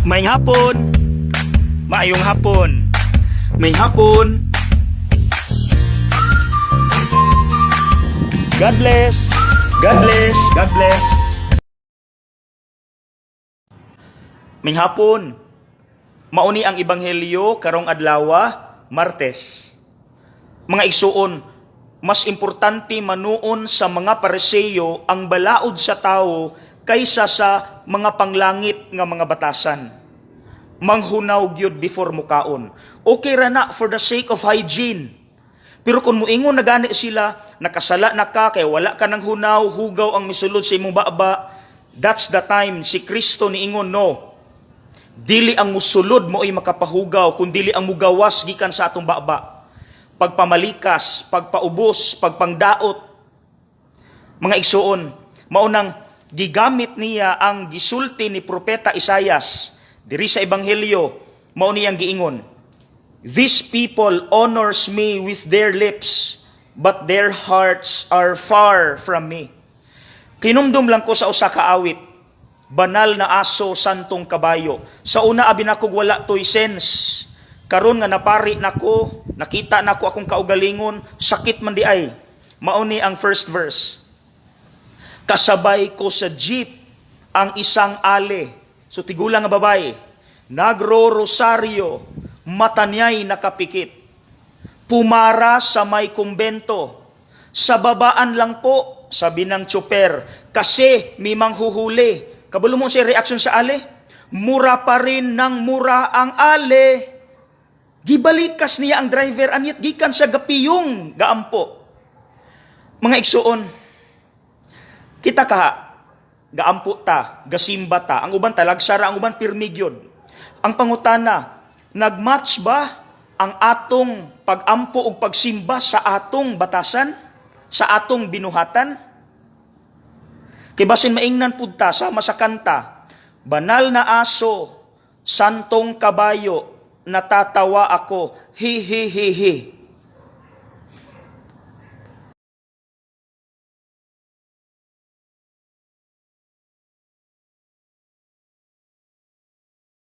Maayong hapon. Maayong hapon. Maayong hapon. God bless. God bless. God bless. Maayong hapon. Mauni ang ebanghelyo karong adlawa, Martes. Mga igsuon, mas importante manuon sa mga Pariseo ang balaod sa tao kaysa sa mga panglangit nga mga batasan. Manghunaw gyud before mukaon. Okay ra na for the sake of hygiene. Pero kung muingon na gani sila, nakasala na ka, kay wala ka ng hunaw, hugaw ang misulod sa imong baba, that's the time si Kristo niingon, no. Dili ang musulod mo ay makapahugaw, kun dili ang mugawas gikan sa atong baba. Pagpamalikas, pagpaubos, pagpangdaot. Mga igsuon, maunang gigamit niya ang gisulti ni Propeta Isayas diri sa Ebanghelyo, mao niyang giingon, "These people honors me with their lips, but their hearts are far from me." Kinumdum lang ko sa usa ka awit, "Banal na Aso, Santong Kabayo." Sa una, abi nako wala to'y sense. Karon nga napari nako, nakita nako akong kaugalingon, sakit man di ay. Mao ni ang first verse. Kasabay ko sa jeep ang isang ale. So tigulang nga babae. Nagro-rosaryo, mata niya'y nakapikit. Pumara sa may kumbento. "Sa babaan lang po," sabi ng tsuper, "kasi may manghuhuli." Kabalo mo siya reaction sa ale? Mura pa rin ng mura ang ale. Gibalikas niya ang driver, anyat gikan sa gapiyong gaampo. Mga igsuon, kita kaha, gaampo ta, gasimba ta, ang uban talagsara, ang uban pirmi gyud. Ang pangutana, nagmatch ba ang atong pagampo ug pagsimba sa atong batasan? Sa atong binuhatan? Kay basin maingnan pud ta sama sa kanta, "Banal na aso, santong kabayo, natatawa ako, hi hi hi hi."